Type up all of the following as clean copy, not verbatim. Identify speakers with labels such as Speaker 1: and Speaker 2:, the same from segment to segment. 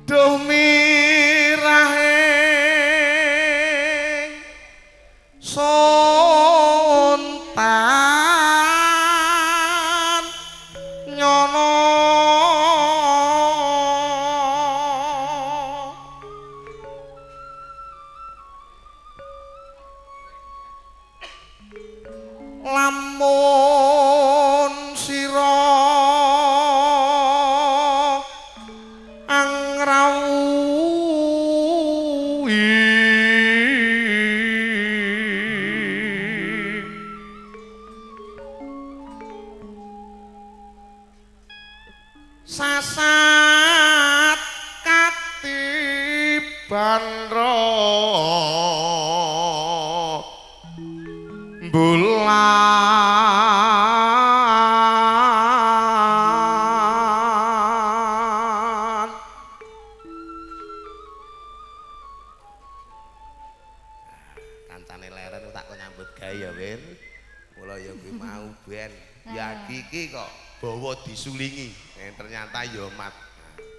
Speaker 1: Duh mirahe sontan nyono lamun sira angrawuhi sasat katiban rembulan. Kancane leren tak kok nyambut gawe ya, Wir. Mula ya kuwi mau ben. Ya iki kok bawa disulingi. Ternyata ya mat.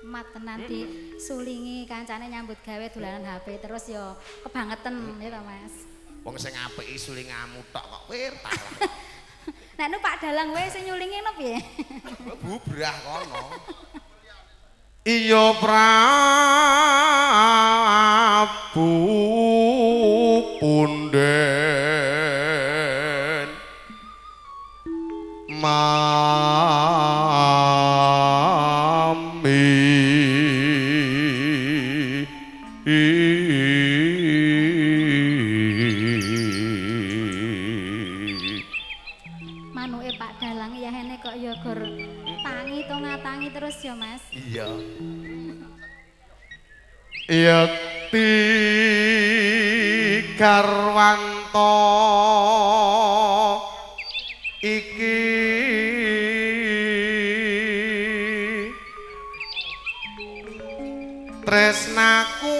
Speaker 2: Mat tenan disulingi kancane nyambut gawe dolanan HP terus ya kebangeten ya ta, Mas.
Speaker 1: Wong sing apik sulingamu tok kok wir ta.
Speaker 2: Nek nu Pak Dalang wae sing nyulingi ngono piye?
Speaker 1: Bubrah kono. Iya Prabu Punden Mami
Speaker 2: Manuke Pak Dalang ya hene kok ya gur tangi to ngatangi terus ya, Mas.
Speaker 1: Iya. Yekti garwanto iki tresnaku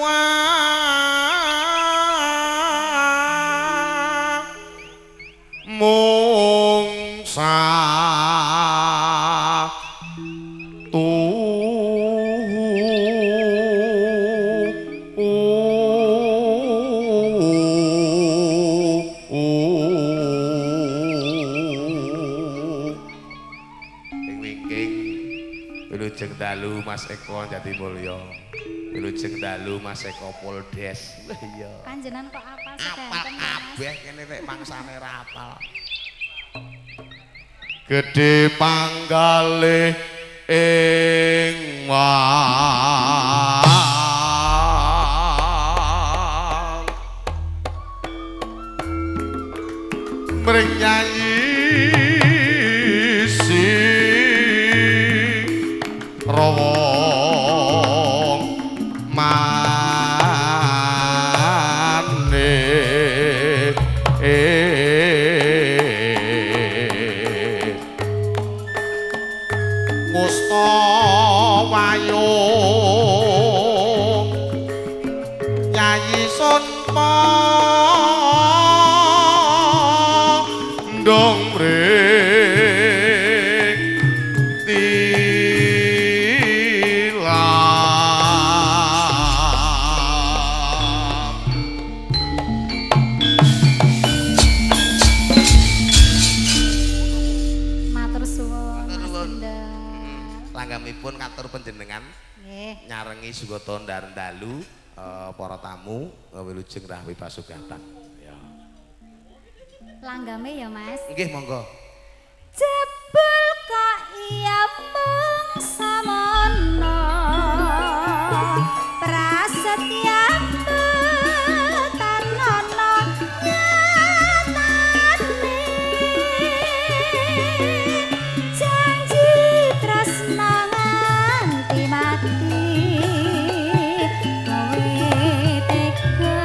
Speaker 1: mung satu. Ing wingking wilujeng dalu Mas Eko Jatimulya. Wilujeng dalu Mas Eko Poldes. Iya.
Speaker 2: Panjenengan kok apal
Speaker 1: Apal
Speaker 2: sedanten, Mas?
Speaker 1: kabeh kene rek mangsane ra apal. Gedhe panggalih ing wang mring nyanyi si rawong mane Musta wayo Yayi Sun Ndong mring tilam.
Speaker 2: Matur suwun
Speaker 1: Matur
Speaker 2: Mas
Speaker 1: nuwun.
Speaker 2: Kendal.
Speaker 1: Langgamipun katur panjenengan
Speaker 2: Nggih.
Speaker 1: nyarengi sugata ndar dalu para tamu wilujeng rawuh pasugatan. Ya.
Speaker 2: Langgame ya, Mas.
Speaker 1: Nggih monggo.
Speaker 2: Jebul kok iya mung samono prasetya tanono nyatane janji tresna nganti mati kowe tega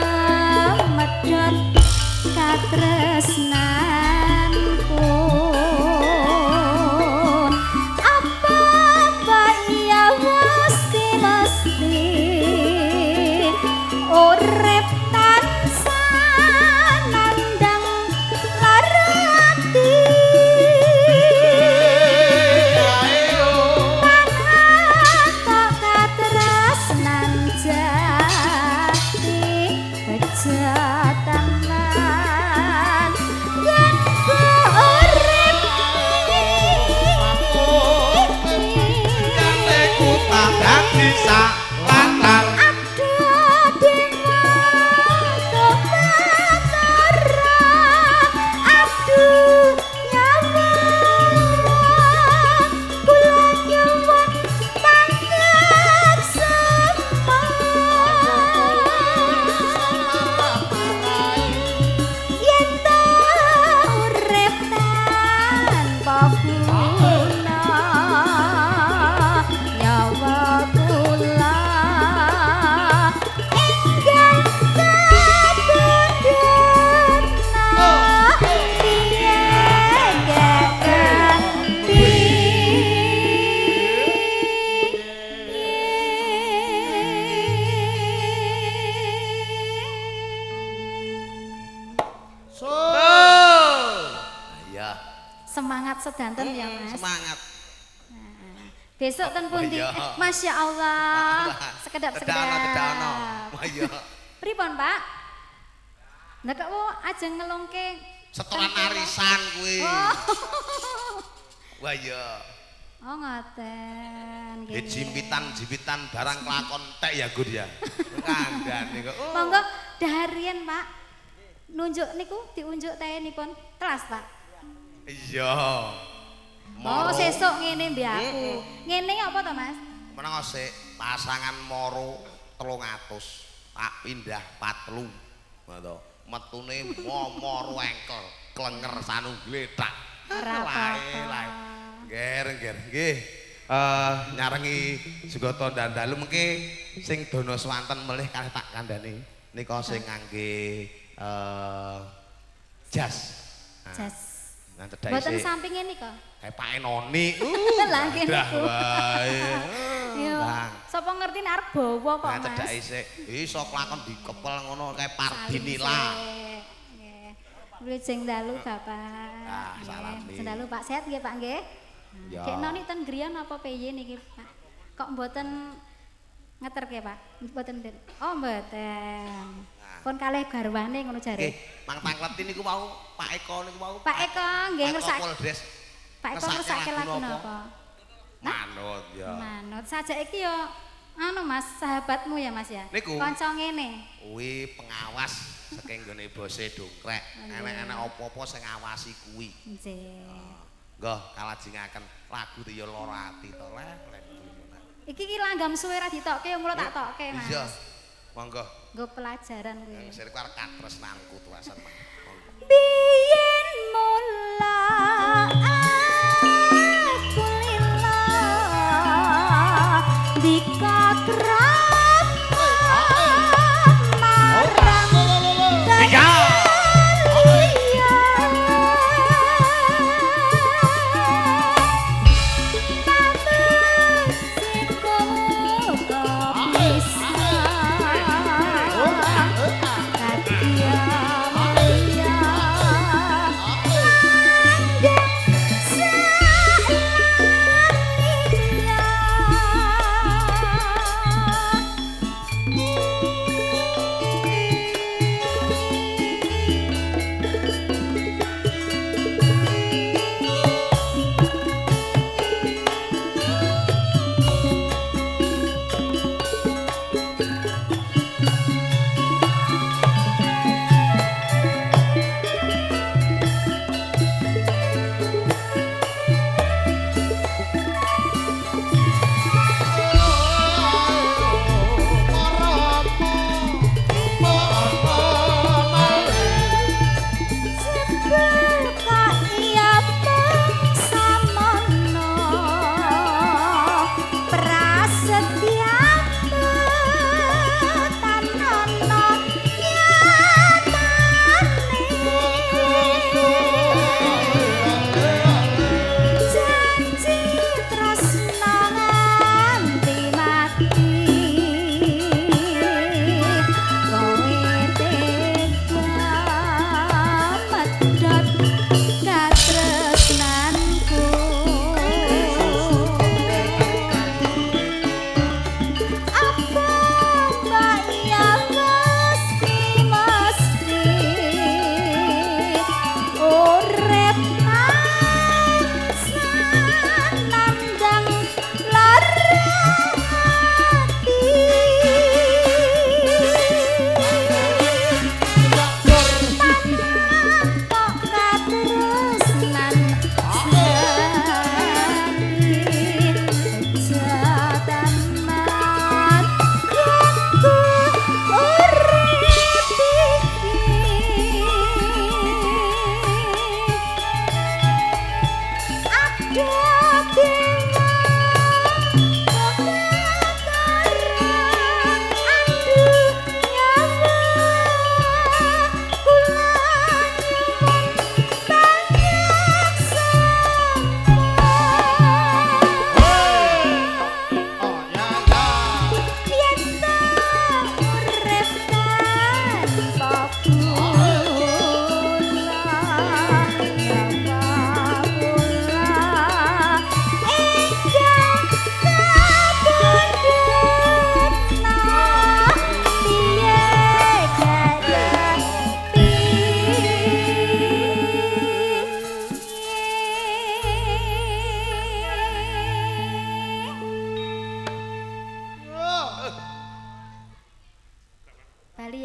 Speaker 2: medhot katresnanku. Apa sedanten ya, Mas.
Speaker 1: Semangat.
Speaker 2: Nah, besok ten pundi?
Speaker 1: Iya.
Speaker 2: Masya Allah. Sekedap-sekedap.
Speaker 1: Tedano, tedano. Wah iya.
Speaker 2: Pripun, Pak? Lah kok wo ajeng ngelungke
Speaker 1: Setoran
Speaker 2: ten kula?
Speaker 1: Arisan kuwi.
Speaker 2: Oh.
Speaker 1: Wah iya.
Speaker 2: Oh, ngoten.
Speaker 1: Eh,
Speaker 2: Nggih.
Speaker 1: jimpitan-jimpitan barang kelakon tek ya, Gur ya. Kandhane kok. Oh.
Speaker 2: Monggo daharian, Pak. Nunjuk niku diunjuk tenipun telas, Pak.
Speaker 1: Iya.
Speaker 2: Oh, sesuk ngene mbek aku. Ngene apa to, Mas?
Speaker 1: Meneng sik pasangan moro 300 tak pindah patlu. Ngono. Metune moro engkel, klenger sanunggletak.
Speaker 2: Ora
Speaker 1: Lae
Speaker 2: apa-apa.
Speaker 1: lae. Ngger ngger nggih. Nyarengi sugata dandalu mengke sing dono swanten melih kalih tak kandhani nika sing ngangge jas. Nah,
Speaker 2: Jas.
Speaker 1: Nang cedhake
Speaker 2: Mboten
Speaker 1: sik.
Speaker 2: sampinge nika.
Speaker 1: Kayak Pak Enoni.
Speaker 2: Lah, ngene
Speaker 1: Dah
Speaker 2: niku.
Speaker 1: wae.
Speaker 2: Yo.
Speaker 1: Bang.
Speaker 2: Sapa ngerti nek arep bawa kok,
Speaker 1: Nah,
Speaker 2: Mas.
Speaker 1: cedhake sik. Iso kelakon dikepel ngono kayak
Speaker 2: Salim
Speaker 1: Pardinila.
Speaker 2: sik. Nggih. Wilujeng dalu, Bapak.
Speaker 1: Ah,
Speaker 2: Nggih.
Speaker 1: salami.
Speaker 2: Wilujeng dalu, Pak. Sehat nggih, Pak nggih?
Speaker 1: Ya.
Speaker 2: Dek noni ten griya napa piye niki, Pak? Kok mboten ngeterke, Pak? Mboten. Oh, mboten. Pun kalih garwane ngono
Speaker 1: Nggih,
Speaker 2: jare.
Speaker 1: mang tangkleti niku wau Pak Eko niku wau.
Speaker 2: Pak Eko nggih
Speaker 1: Pak Eko
Speaker 2: ngersake
Speaker 1: Poldes.
Speaker 2: Pak Eko ngersake lagu napa?
Speaker 1: Manut ya.
Speaker 2: Manut. Sajak iki yo anu Mas, sahabatmu ya Mas ya.
Speaker 1: Niku.
Speaker 2: Kanca ngene.
Speaker 1: Kuwi pengawas saking nggone bose dongkrek. Enek-enek apa-apa sing ngawasi kuwi.
Speaker 2: Nggih.
Speaker 1: Nggih, kalajengaken lagu te ya lara ati to leh. Leh.
Speaker 2: Iki ki langgam suwe ra ditokke ya mula tak tokke Mas.
Speaker 1: Iya. Monggo.
Speaker 2: Nggo pelajaran kuwi.
Speaker 1: Sing arep katresnanku tuasan. Monggo.
Speaker 2: Biyen mula aku lila dikatrap marang
Speaker 1: Iya.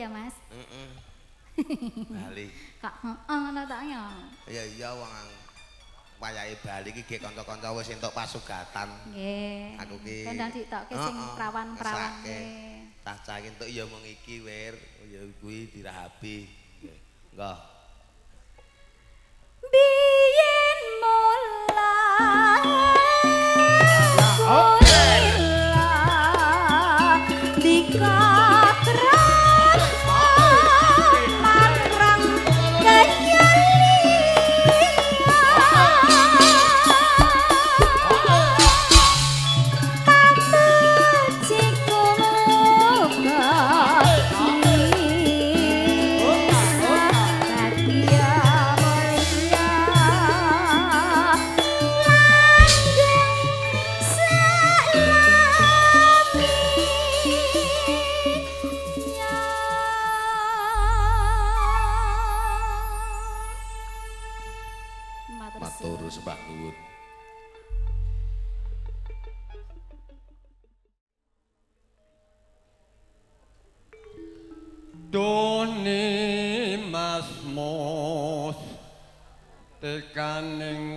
Speaker 2: Bali ya, Mas?
Speaker 1: Heeh. Bali.
Speaker 2: Kok heeh ngono tok ya?
Speaker 1: Ya iya wong wayahe Bali iki ge kanca-kanca wis entuk pasugatan.
Speaker 2: Nggih.
Speaker 1: Aku ki
Speaker 2: kendang ditokke sing prawan-prawan.
Speaker 1: Cah-cah iki entuk ya mung iki wir, ya kuwi dirahabi. Nggih. Nggih.
Speaker 2: Biyen mulai
Speaker 1: Matur sembah nuwun.
Speaker 3: Doni Mas Mus tekaning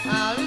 Speaker 1: Aduh.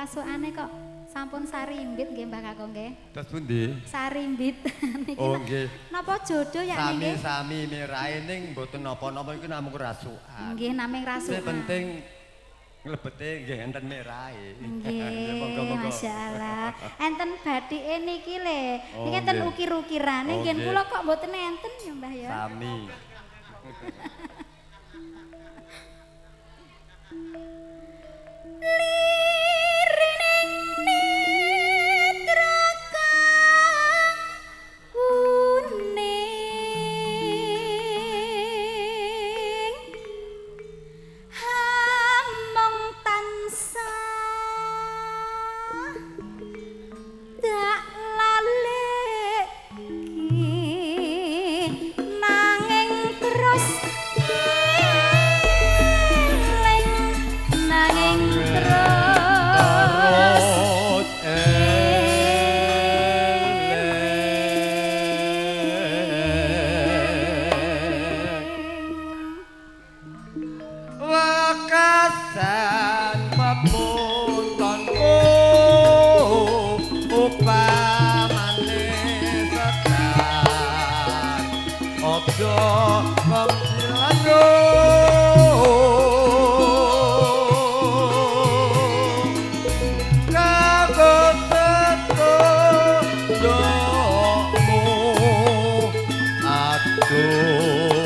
Speaker 2: Rasukane kok sampun sarimbit nggih Mbah Kakung nggih.
Speaker 3: Terus pundi?
Speaker 2: Sarimbit niki.
Speaker 3: Oh nggih.
Speaker 2: Napa jodoh ya niki?
Speaker 3: Sami-sami merahe ning mboten napa-napa iku namung rasukan.
Speaker 2: Nggih namung rasukan.
Speaker 3: Sing penting nglebete nggih enten merahe.
Speaker 2: Nggih. Masyaallah. Enten bathike niki le. Niki enten ukir-ukirane nggih kula kok mboten enten ya Mbah ya.
Speaker 3: Sami.
Speaker 2: Lirining netra kang kuning hamong tansah dak laleki nanging terus eling nanging terus
Speaker 3: eling. Wekasan pepuntonku upamane sekar obdo kemilando kanggo tetudomu aduh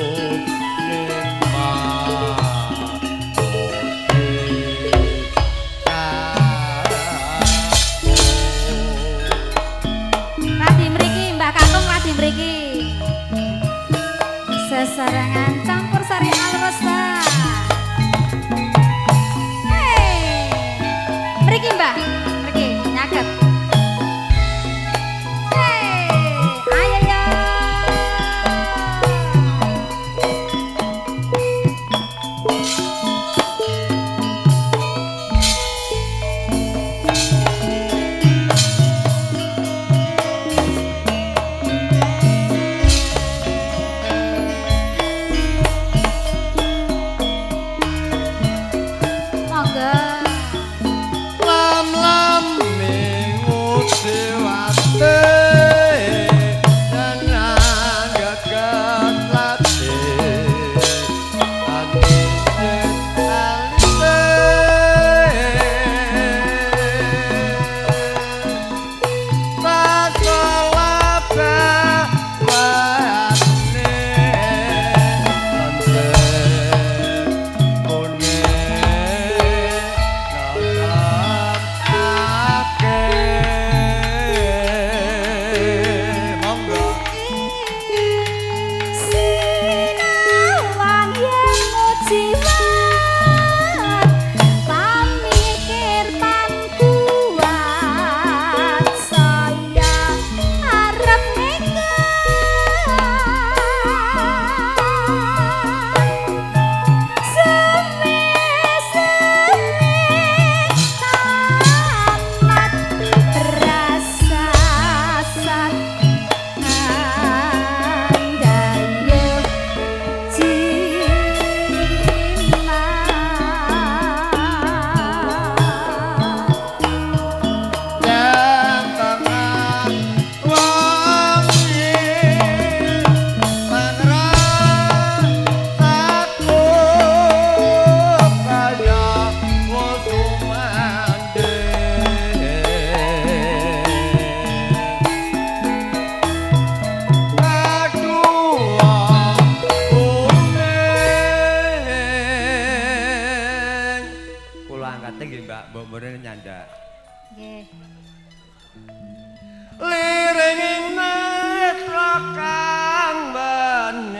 Speaker 2: Radi mriki Mbah Kakung radi mriki. Sesarengan campur sari Alresta. Hey. Mriki Mbah, mriki nyaket. Hey, ayo ya. Monggo.
Speaker 3: Lam-lam ngudiwate tenan geget lati atine alite pasalabe wane lendek kone ake monggo.
Speaker 2: Sinawang yen mujiwat pamikir pan kuat saya arep ngekar seme-seme tamat rasa sat andayo jimat.
Speaker 3: Yen tengah wengi pangrasaku kaya wis sumandhing. Kadua kuning. Kula angkate nggih Mbak, mbok mrene nyandak.
Speaker 2: Nggih.
Speaker 3: Liring netra kang bening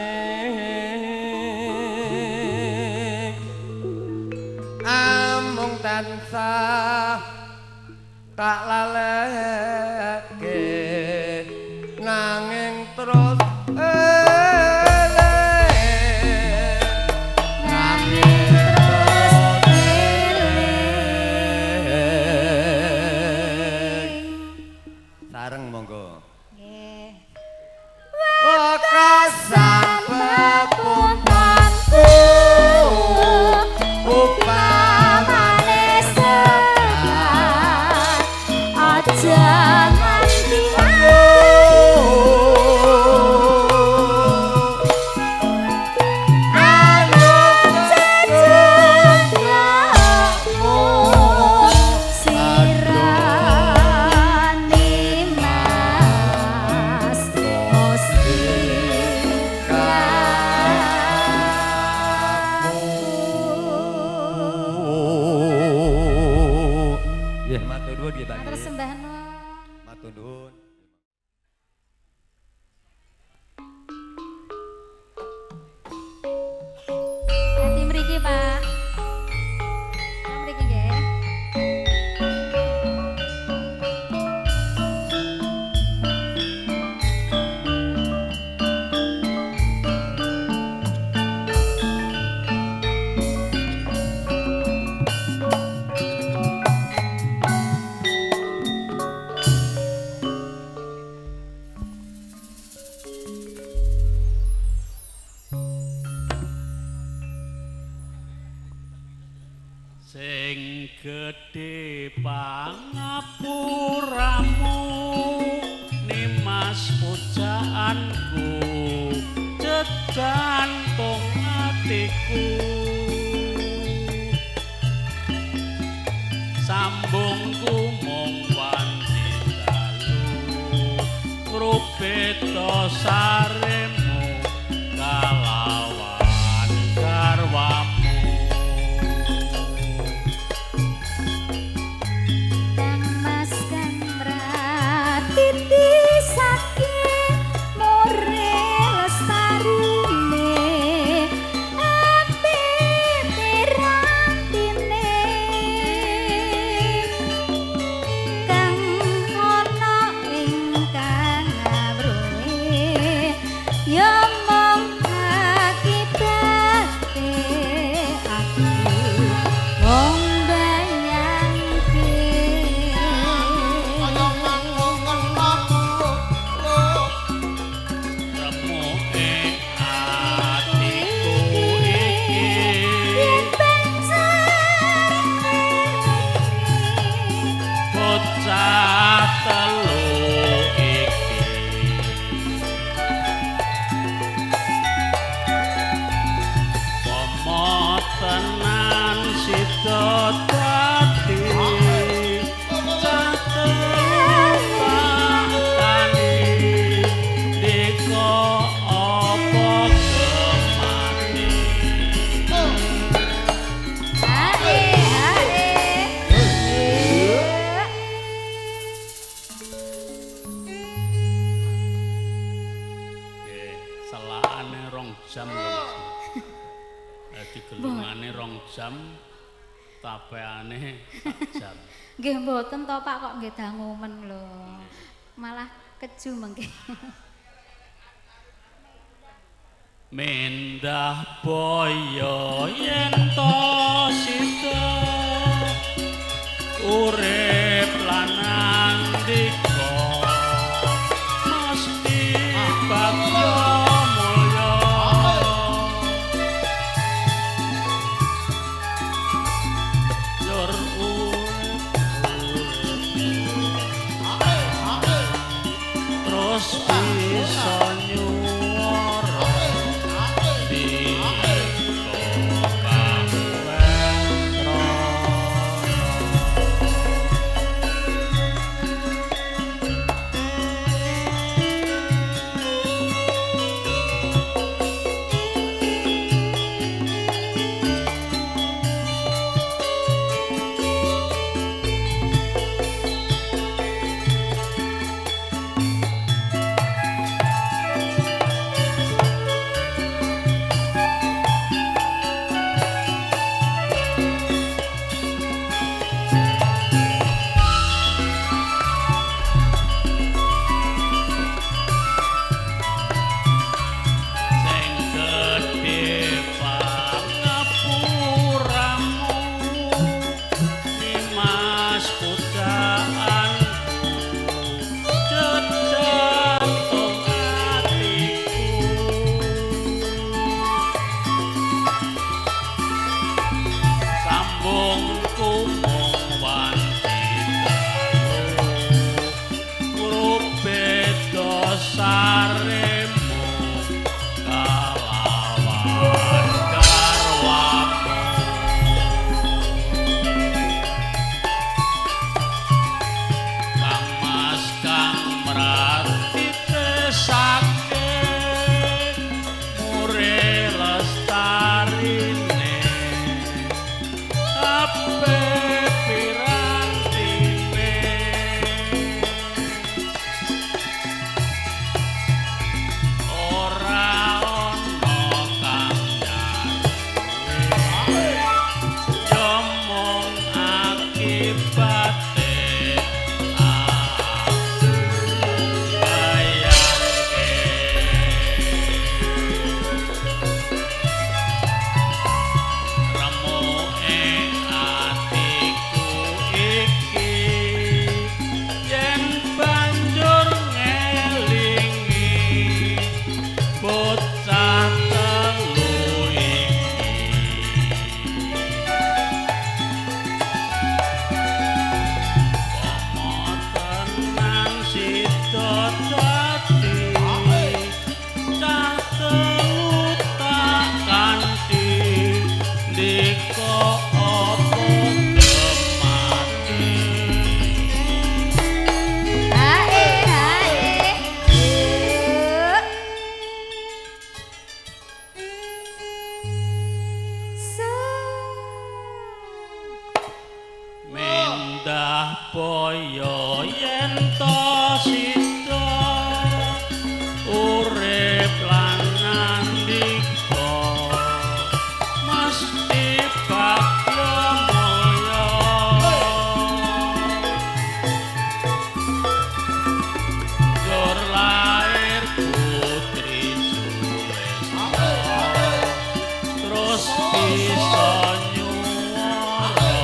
Speaker 3: amung tansah tak laleke nanging terus eling
Speaker 2: Nanging terus eling.
Speaker 3: Sareng monggo.
Speaker 2: Nggih.
Speaker 3: Wekasan pepuntonku
Speaker 2: Upamane segar Aja nganti
Speaker 4: Sing gedhe pangapuramu Nimas pujaanku jejantung atiku sambungku mung wanci dalu ngrubeta saremu kalawan garwamu. Jam lho Mas. Dadi gelungane 2 jam, tapeane sak jam.
Speaker 2: Nggih mboten to Pak, kok nggih dangu men lho. Malah keju mengke.
Speaker 4: Mendah boyo yen to sida urip lanang dika mesti bagya mulya. Yor urip terus bisa nyuwara Yen to sida urip lan nandika mesti bagya mulya. Njur lair putri Sulistya terus bisa nyuwara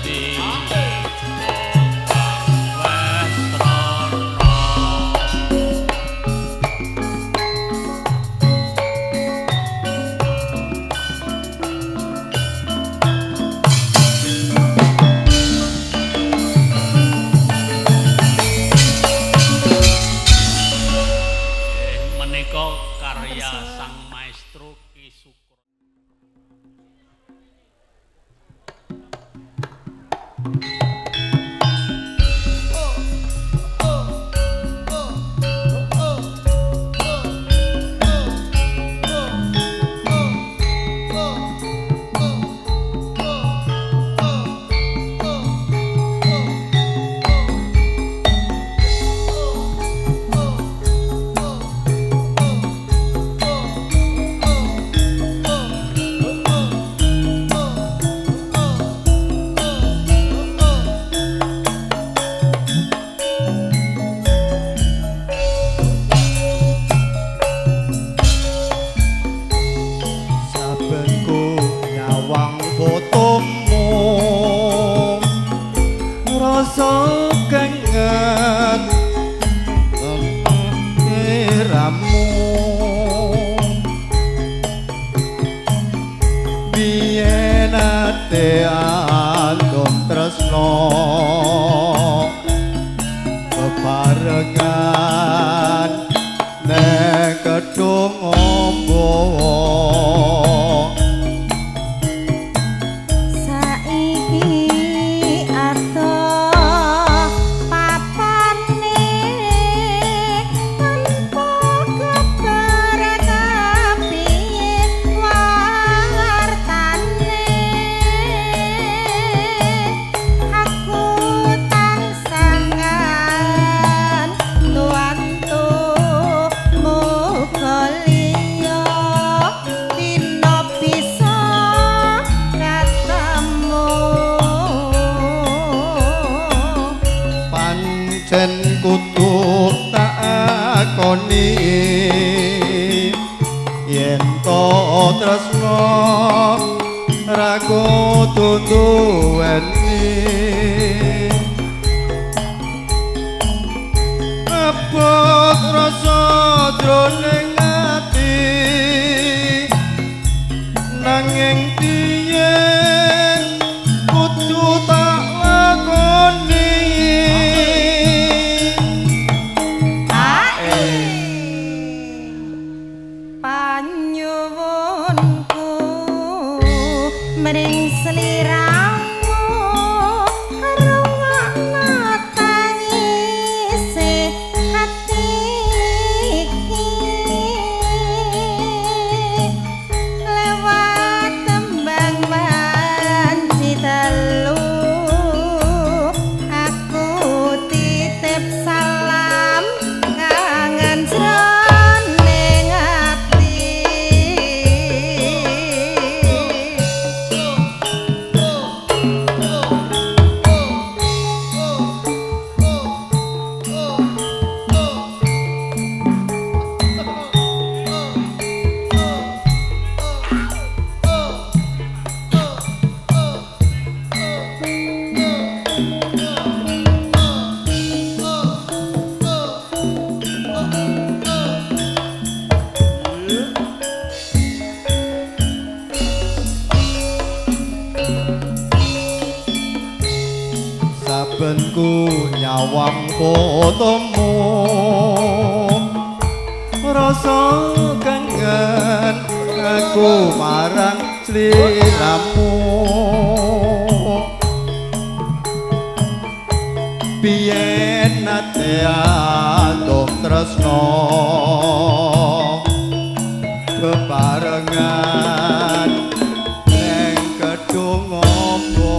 Speaker 4: tiba kang wesrana. Menika karya sang maestro Ki Sukro.
Speaker 5: Saben ku nyawang fotomu rasa kangen sliramu. Biyen ate andum tresno bebarengan nek kedung ombo.
Speaker 6: Saiki adoh papane tanpa kabar kepiye wartane, aku tansah ngantu-antu muga liya dina bisa ketemu.
Speaker 5: Pancen kudu tak akoni yen to tresno ra kudu duweni. Abot rasa jroning ati nanging piye kudu tak lakoni.
Speaker 6: Panyuwunku mring sliramu rungokno tangise ati iki lewat tembang wanci telu aku titip salam kangen jroning ati.
Speaker 5: Saben ku nyawang fotomu rasa kangen aku marang sliramu. Biyen nate andum tresno bebarengan ning kedung ombo.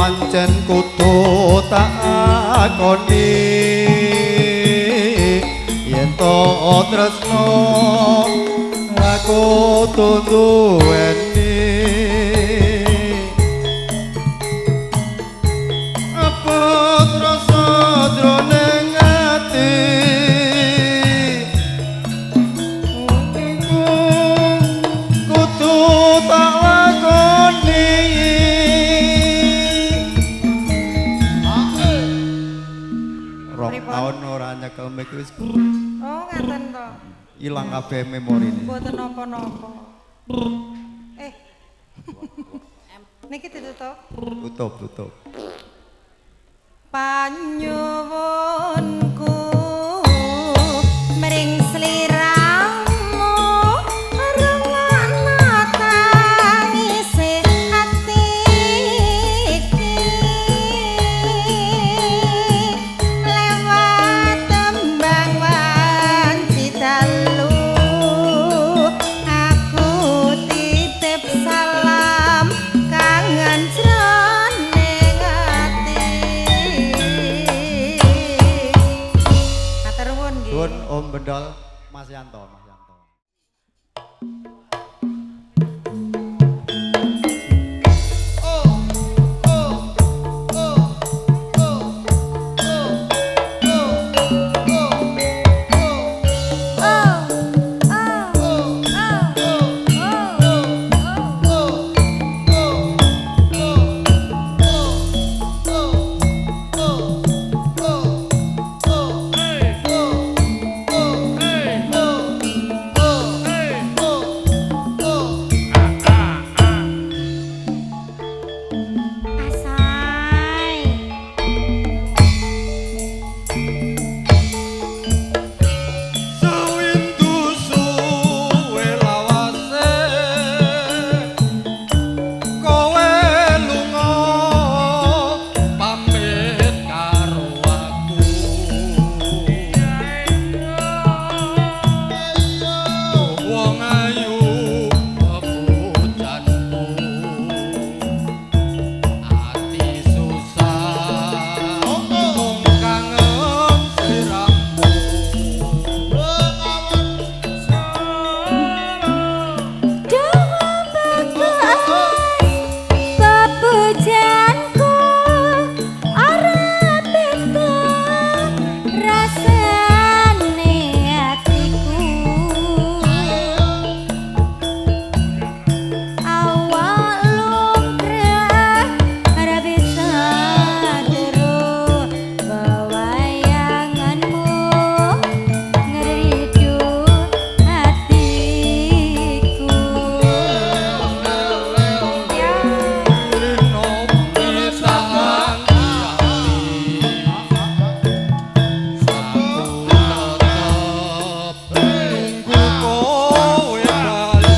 Speaker 5: Pancen kudu tak akoni yen to tresno aku duweni. Apa rasa jroning ati iku kudu tak lakoni. Rong taun ora nyekel mic wis.
Speaker 6: Oh, ngaten to.
Speaker 5: Ilang kabeh memorine.
Speaker 6: Mboten napa-napa. Niki ditutup.
Speaker 5: Tutup, tutup.
Speaker 6: Panyuwunku mring sliramu rungokno tangise ati iki lewat tembang wanci dalu aku titip salam kangen jroning ati. Matur nuwun nggih.
Speaker 5: Nuwun Om Bendol, Mas Yanto, Mas Yanto.
Speaker 2: Oh, oh, oh, oh, oh. Asai.
Speaker 5: Sewindu suwe lawase kowe lunga
Speaker 4: Pamit karo aku. Wong ayu pepujanku, ati susah mung kangen sliramu.
Speaker 2: Dewa bagus pepujanku ora beda rasane atiku. Awak lumrah ora bisa turu bawayanganmu ngeridu hatiku. Ya.
Speaker 4: Rino pisan ati, aku tetep
Speaker 5: nunggu kowe bali.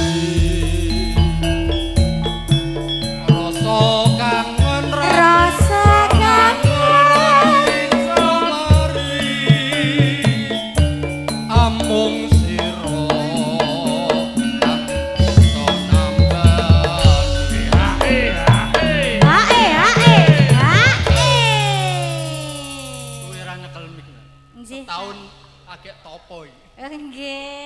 Speaker 4: Rasa kangen
Speaker 2: Rasa kangen
Speaker 4: mari amung sira kang bisa nambani.
Speaker 2: Hae hae hae.
Speaker 4: Kowe ra nyekel mic.
Speaker 2: Nggih.
Speaker 4: Tahun agek topo iki.
Speaker 2: Nggih.